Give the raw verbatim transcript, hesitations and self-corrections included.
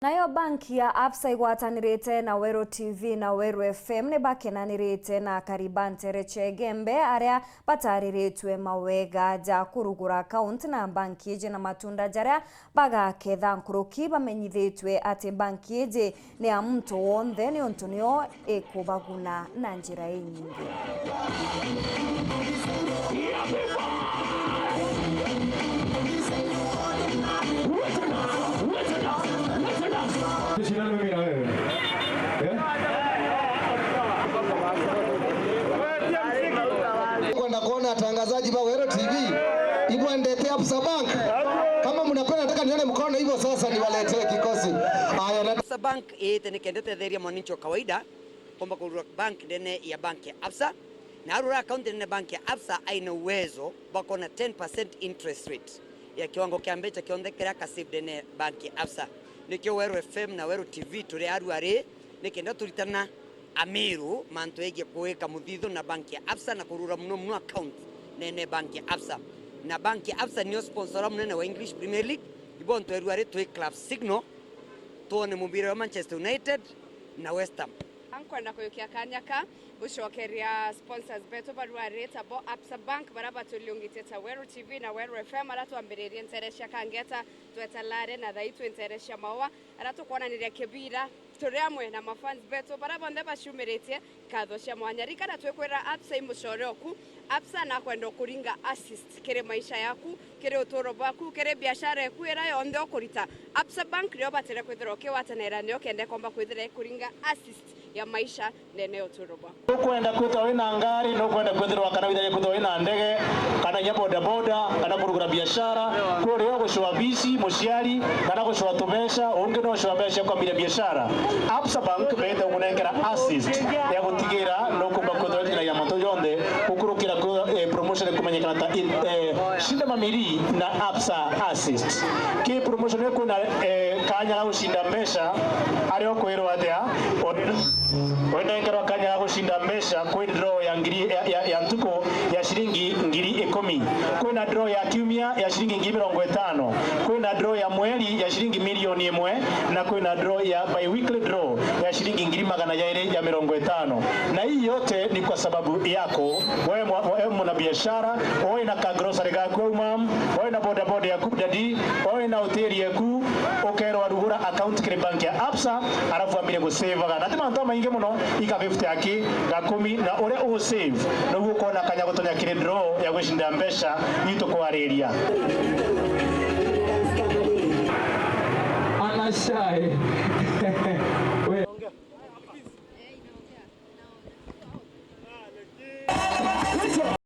Nayo banki ya Absa igwatanirite na Weru T V na Weru F M ni bakenanirite na akari ba ntere cia Igembe aria batariritwe mawega ja kurugura akaunti na banki iji na matunda jaria bagaketha. Nkuruki bamenyithitue ati banki iji ni ya muntu wonthe niuntu nio ikubaguna na njira inyingi. Shindano mimi na wewe. Eh? Kwenda kuona watangazaji ba Weru T V. Ibwendete Absa Bank. Kama mnapenda, nataka nione mkono hivyo sasa, niwaletee kikosi. Aya, na Absa Bank iite ni kenda tetheria mwananchi wa kawaida komba kurugura bank ndene ya bank ya Absa, na arugura account ndene ya bank ya Absa aina uwezo bwa kuona ten percent interest rate ya kiwango kia mbecha kionthe kiria akasave ndene ya bank ya Absa. Nikio Weru F M na Weru T V turi aru ari, ni kenda turitana Amiru mantu egie kuwika muthithu na bank ya Absa na kurugura muno muno account ndene ya bank ya Absa. Na bank ya Absa niyo sponsora munene wa English Premier League, ibo ntweru ari twi club signal, tuone mubira wa Manchester United na West Ham. Nkwenda kuyukia kanya ka gucokeria sponsors betu barua ritabo Absa Bank, baria baturiungitie ta Weru T V na Weru F M, aria twambiririe ntere cia Kangeta, tweta Lare, na thaai twi ntere cia Maua, aria tukwonaniria kibira turi amwe na mafans betu baria bonthe baciumiritie. Nkatho cia mwanya. Ririkana twikwira Absa i mucore oku. Absa nakwenda ukuringa assist kiri maisha yaku, kiri uturo bwaku, kiri biashara eku iria yonthe ukurita. Absa Bank nio batire kwithirwa ukigwatanira nio kenda komba kwithira ikuringa assist ya maisha ndene ya uturo bwaku. Nukwenda kwithirwa wina ngari, nukwenda kwithirwa kana withire kwithirwa wina ndege, kana inya bodaboda, kana kurugura biashara, kuri o gucua bici, muciari, kana gucua tubeca, ungi no gucua mbeca cia kwambiria biashara. Absa Bank beete gukunengera assist ya gutigira nukumba kwithirwa wina mantu jonthe gukurukira ku, eh, promotion ikumenyekana ta in, eh, Shinda Mamiri na Absa Assist. Ki promotion ii kwina, eh, kanya ga gucinda mbeca, aria ukwirwa atia? Wenengerwa kanya ga gucinda mbeca kwi draw ya ngiri, ya, ya, ya ntuku ya ciringi ngiri ikumi. Kwina draw ya kiumia ya ciringi ngiri mirongo itano. Kwina draw ya mweri ya ciringi milioni imwe, na kwina draw ya bi-weekly draw ya ciringi ngiri magana jairi ja mirongo itano. Na hii yote ni kwa sababu yako. Wewe mwa-, wewe mwanabiashara, wewe na ka grocery gaku au mam, wewe na bodaboda yaku dadi, wewe na hoteli yaku, ukerwa rugura account kiri bank ya Absa, alafu ambire gusaveaga. Na ti mantu maingi muno, ika fifty aki, ga kumi, na uria u save, noguo ukona kanya gutonya kiri draw ya gwicinda mbeca itu kwariria. Anashae.